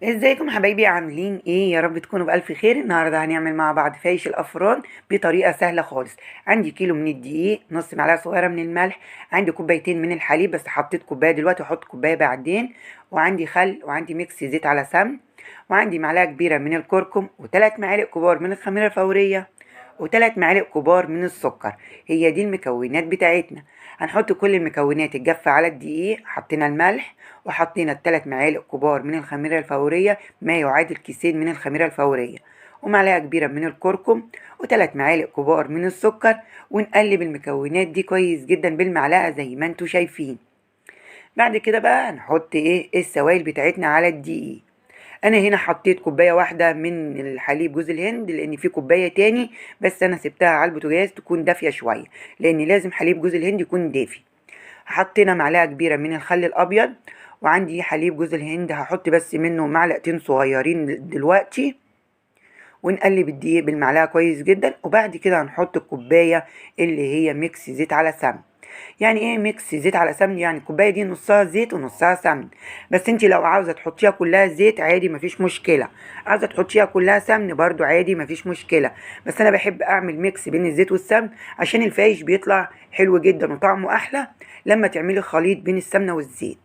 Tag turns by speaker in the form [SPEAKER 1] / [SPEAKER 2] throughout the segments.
[SPEAKER 1] ازيكم حبايبي؟ عاملين ايه؟ يا رب تكونوا بألف خير. النهارده هنعمل مع بعض فايش الافران بطريقة سهلة خالص. عندي كيلو من الدقيق، نص معلقه صغيرة من الملح، عندي كوبايتين من الحليب بس حطيت كوباية دلوقتي وحط كوباية بعدين، وعندي خل، وعندي mix زيت على سمن، وعندي معلقه كبيرة من الكركم، وثلاث معالق كبار من الخميره الفورية، وثلاث معالق كبار من السكر. هي دي المكونات بتاعتنا. هنحط كل المكونات الجافة على الدقيق. حطينا الملح وحطينا الثلاث معالق كبار من الخميرة الفورية، ما يعادل كيسين من الخميرة الفورية، ومعلقة كبيرة من الكركم، وثلاث معالق كبار من السكر، ونقلب المكونات دي كويس جدا بالمعلقة زي ما انتوا شايفين. بعد كده بقى هنحط ايه السوائل بتاعتنا على الدقيق. انا هنا حطيت كوباية واحدة من الحليب جوز الهند لان في كوباية تاني بس انا سبتها على البوتاجاز تكون دافيه شوية، لان لازم حليب جوز الهند يكون دافي. حطينا معلقه كبيرة من الخل الابيض، وعندي حليب جوز الهند هحط بس منه معلقتين صغيرين دلوقتي، ونقلب الدقيق بالمعلقه كويس جدا. وبعد كده هنحط الكوباية اللي هي mix زيت على سمن. يعني ايه mix زيت على سمن؟ يعني الكوباية دي نصها زيت ونصها سمن، بس انت لو عاوزه تحطيها كلها زيت عادي مفيش مشكلة، عاوزه تحطيها كلها سمن برضو عادي مفيش مشكلة، بس انا بحب اعمل mix بين الزيت والسمن عشان الفايش بيطلع حلو جدا وطعمه احلى لما تعملي خليط بين السمنة والزيت.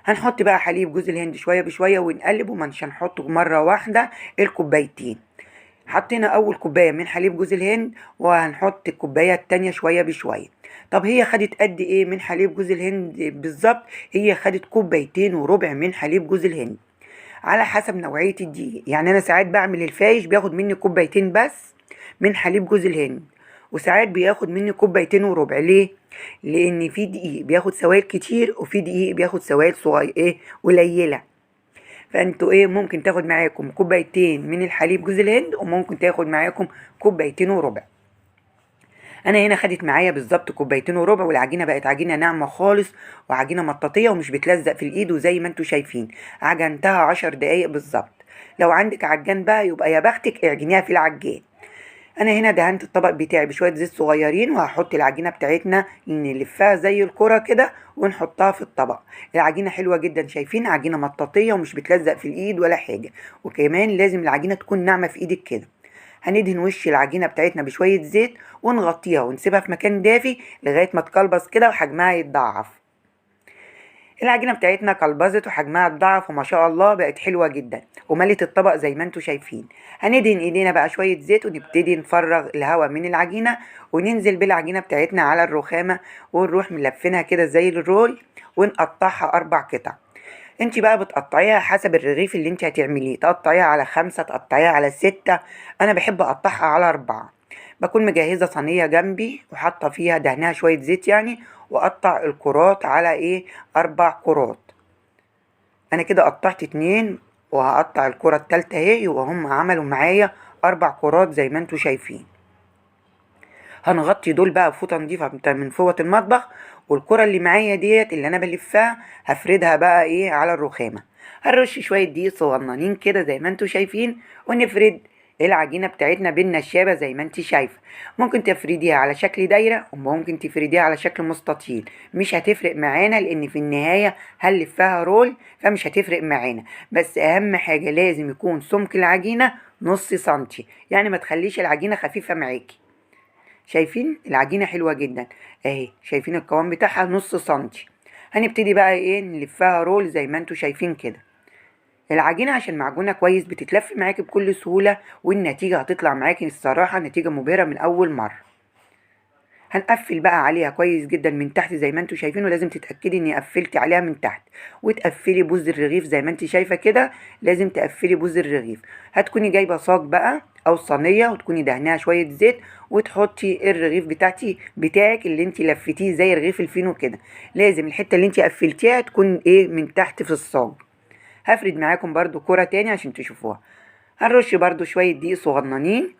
[SPEAKER 1] هنحط بقى حليب جوز الهند شوية بشوية ونقلب، ومش هنحطه مرة واحدة الكوبايتين. حطينا اول كوباية من حليب جوز الهند وهنحط الكوباية التانية شوية بشوية. طب هي خدت قد ايه من حليب جوز الهند بالظبط؟ هي خدت كوبايتين وربع من حليب جوز الهند على حسب نوعية الدقيق. يعني انا ساعات بعمل الفايش بياخد مني كوبايتين بس من حليب جوز الهند، وساعات بياخد مني كوبايتين وربع. ليه؟ لان في دقيق بياخد سوائل كتير وفي دقيق بياخد سوائل صغيرة ايه قليله. فانتوا ايه ممكن تاخد معاكم كوبايتين من الحليب جوز الهند وممكن تاخد معاكم كوبايتين وربع. انا هنا خدت معايا بالظبط كوبايتين وربع، والعجينه بقت عجينه ناعمة خالص وعجينه مطاطيه ومش بتلزق في الايد، وزي ما انتوا شايفين عجنتها 10 دقايق بالظبط. لو عندك عجان بقى يبقى يا بختك اعجنيها في العجان. انا هنا دهنت الطبق بتاعي بشوية زيت صغيرين، وهحط العجينة بتاعتنا نلفها زي الكره كده ونحطها في الطبق. العجينة حلوة جدا، شايفين عجينه مطاطيه ومش بتلزق في الايد ولا حاجة، وكمان لازم العجينة تكون ناعمة في ايدك كده. هندهن وش العجينة بتاعتنا بشوية زيت ونغطيها ونسيبها في مكان دافي لغاية ما تقلبص كده وحجمها يتضاعف. العجينة بتاعتنا قلبزت وحجمها اتضاعف وما شاء الله بقت حلوة جدا وملت الطبق زي ما انتم شايفين. هندهن ايدينا بقى شوية زيت ونبتدي نفرغ الهواء من العجينة، وننزل بالعجينه بتاعتنا على الرخامه ونروح ملفينها كده زي الرول ونقطعها 4 قطع. انت بقى بتقطعيها حسب الرغيف اللي انت هتعمليه، تقطعيها على 5، تقطعيها على 6، انا بحب اقطعها على 4. بكون مجهزة صينية جنبي وحاطه فيها دهنها شوية زيت يعني، واقطع الكرات على ايه 4 كرات. انا كده قطعت 2 وهقطع الكره التالتة اهي، يبقى هم عملوا معايا 4 كرات زي ما انتوا شايفين. هنغطي دول بقى بفوطه نضيفه من فوط المطبخ، والكره اللي معايا ديت اللي انا بلفها هفردها بقى ايه على الرخامه. هنرش شوية دقيق صغننين كده زي ما انتوا شايفين، ونفرد العجينة بتاعتنا بالنشابه زي ما انت شايفه. ممكن تفرديها على شكل دايرة وممكن تفرديها على شكل مستطيل، مش هتفرق معانا لان في النهاية هنلفها رول فمش هتفرق معانا. بس اهم حاجة لازم يكون سمك العجينة نص سنتي، يعني ما تخليش العجينة خفيفة معاكي. شايفين العجينة حلوة جدا اهي، شايفين القوام بتاعها نص سنتي. هنبتدي بقى ايه نلفها رول زي ما انتوا شايفين كده. العجينة عشان معجونه كويس بتتلف معاكي بكل سهولة، والنتيجة هتطلع معاكي الصراحة نتيجة مبهرة من اول مرة. هنقفل بقى عليها كويس جدا من تحت زي ما انتوا شايفين، ولازم تتاكدي اني قفلتي عليها من تحت، وتقفلي بوز الرغيف زي ما انت شايفه كده، لازم تقفلي بوز الرغيف. هتكوني جايبه صاج بقى او صينية وتكوني دهناها شوية زيت، وتحطي الرغيف بتاعك اللي انت لفتيه زي رغيف الفينو كده. لازم الحتة اللي انت قفلتيها تكون ايه من تحت في الصاج. هفرد معاكم برضو كرة تاني عشان تشوفوها. هنرش برضو شوية دقيق صغننين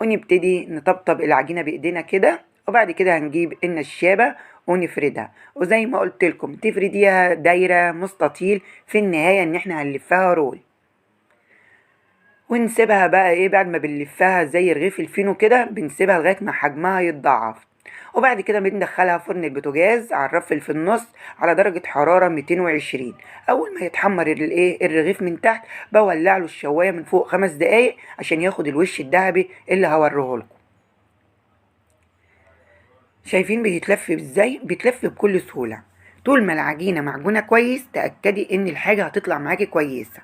[SPEAKER 1] ونبتدي نطبطب العجينة بايدينا كده، وبعد كده هنجيب النشابة ونفردها. وزي ما قلت لكم تفرديها دايرة مستطيل، في النهاية ان احنا هنلفها رول. ونسيبها بقى ايه بعد ما بنلفها زي رغيف الفينو كده، بنسيبها لغاية ما حجمها يتضاعف. وبعد كده بندخلها فرن البوتاجاز على الرف اللي في النص على درجة حرارة 220. اول ما يتحمر الرغيف من تحت بولع له الشواية من فوق 5 دقايق عشان ياخد الوش الذهبي اللي هوريه لكم. شايفين بيتلف ازاي؟ بيتلف بكل سهولة. طول ما العجينة معجونة كويس تأكدي ان الحاجة هتطلع معاكي كويسة.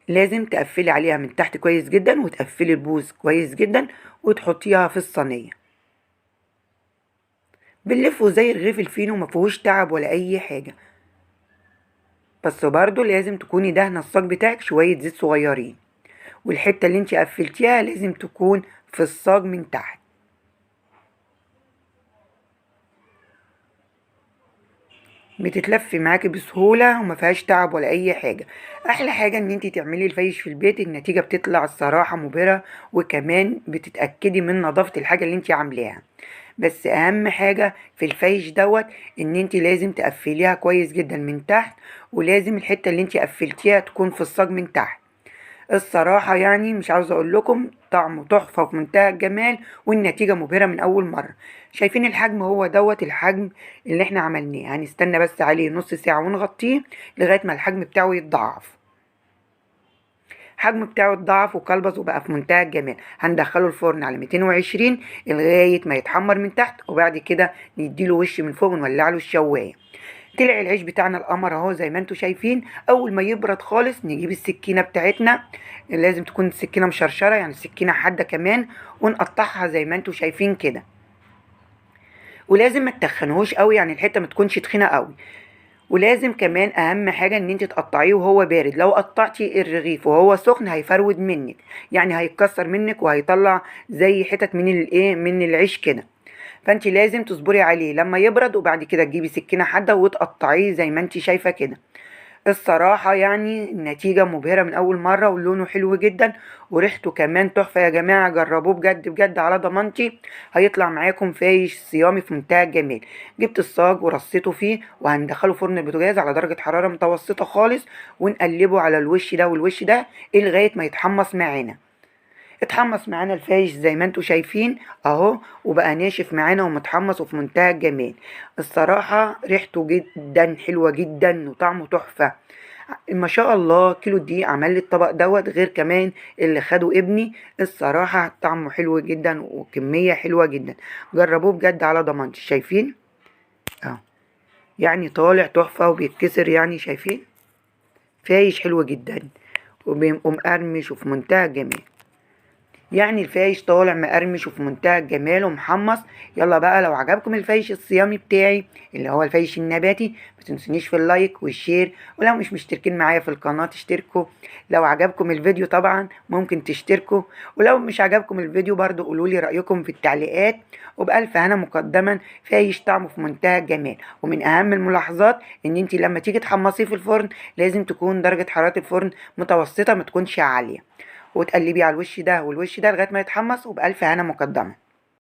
[SPEAKER 1] لازم تقفلي عليها من تحت كويس جدا، وتقفلي البوز كويس جدا، وتحطيها في الصينية. بنلفه زي رغيف الفينو، ما فيهوش تعب ولا اي حاجة، بس برضو لازم تكوني دهنه الصاج بتاعك شوية زيت صغيرين، والحتة اللي انت قفلتيها لازم تكون في الصاج من تحت. بتتلف معاكي بسهولة وما فيهاش تعب ولا اي حاجة. احلى حاجة ان انتي تعملي الفيش في البيت، النتيجة بتطلع الصراحة مبهرة، وكمان بتتاكدي من نظافة الحاجة اللي انتي عاملاها. بس اهم حاجة في الفيش دوت ان انتي لازم تقفليها كويس جدا من تحت، ولازم الحتة اللي انتي قفلتيها تكون في الصاج من تحت. الصراحة يعني مش عاوزه اقول لكم، طعمه تحفة وفي منتهى الجمال، والنتيجة مبهرة من اول مرة. شايفين الحجم؟ هو دوت الحجم اللي احنا عملناه. هنستنى بس عليه نص ساعة ونغطيه لغاية ما الحجم بتاعه يتضاعف. الحجم بتاعه اتضاعف وكلبز وبقى في منتهى الجمال. هندخله الفرن على 220 لغاية ما يتحمر من تحت، وبعد كده نديله وش من فوق ونولع له الشوايه. طلع العيش بتاعنا القمر اهو زي ما انتم شايفين. اول ما يبرد خالص نجيب السكينة بتاعتنا، لازم تكون السكينة مشرشره، يعني السكينة حادة كمان، ونقطعها زي ما انتم شايفين كده. ولازم ما تتخنهوش قوي، يعني الحتة ما تكونش تخينة قوي. ولازم كمان اهم حاجة ان انت تقطعيه وهو بارد. لو قطعتي الرغيف وهو سخن هيفرود منك، يعني هيتكسر منك وهيطلع زي حتت من الايه، من العيش كده. فانت لازم تصبري عليه لما يبرد، وبعد كده تجيبي سكينة حادة وتقطعيه زي ما انت شايفه كده. الصراحة يعني النتيجة مبهرة من اول مرة، ولونه حلو جدا، وريحته كمان تحفة يا جماعة. جربوه بجد بجد على ضمانتي، هيطلع معاكم فايش صيامي في منتهى الجمال. جبت الصاج ورصيته فيه، وهندخله فرن البوتاجاز على درجه حرارة متوسطه خالص، ونقلبه على الوش ده والوش ده لغاية ما يتحمص معانا. اتحمص معانا الفايش زي ما انتم شايفين اهو، وبقى ناشف معانا ومتحمص وفي منتهى الجمال. الصراحة ريحته جدا حلوة جدا وطعمه تحفة ما شاء الله. كيلو الدقيق عمل لي الطبق دوت، غير كمان اللي خده ابني. الصراحة طعمه حلو جدا وكمية حلوة جدا، جربوه بجد على ضمانتي. شايفين اهو، يعني طالع تحفة وبيتكسر، يعني شايفين فايش حلو جدا ومقرمش وفي منتهى الجمال. يعني الفايش طالع مقرمش وفي منتهى الجمال ومحمص. يلا بقى، لو عجبكم الفايش الصيامي بتاعي اللي هو الفايش النباتي، ما تنسونيش في ال like وال share، ولو مش مشتركين معايا في القناة تشتركوا. لو عجبكم الفيديو طبعا ممكن تشتركوا، ولو مش عجبكم الفيديو برضو قولوا لي رأيكم في التعليقات. وبألف هنا مقدما، فايش طعمه في منتهى الجمال. ومن اهم الملاحظات ان انت لما تيجي تحمصيه في الفرن لازم تكون درجة حرارة الفرن متوسطة، ما تكونش عالية، وتقلبيه على الوش ده والوش ده لغاية ما يتحمص. وبألف هنا مقدما.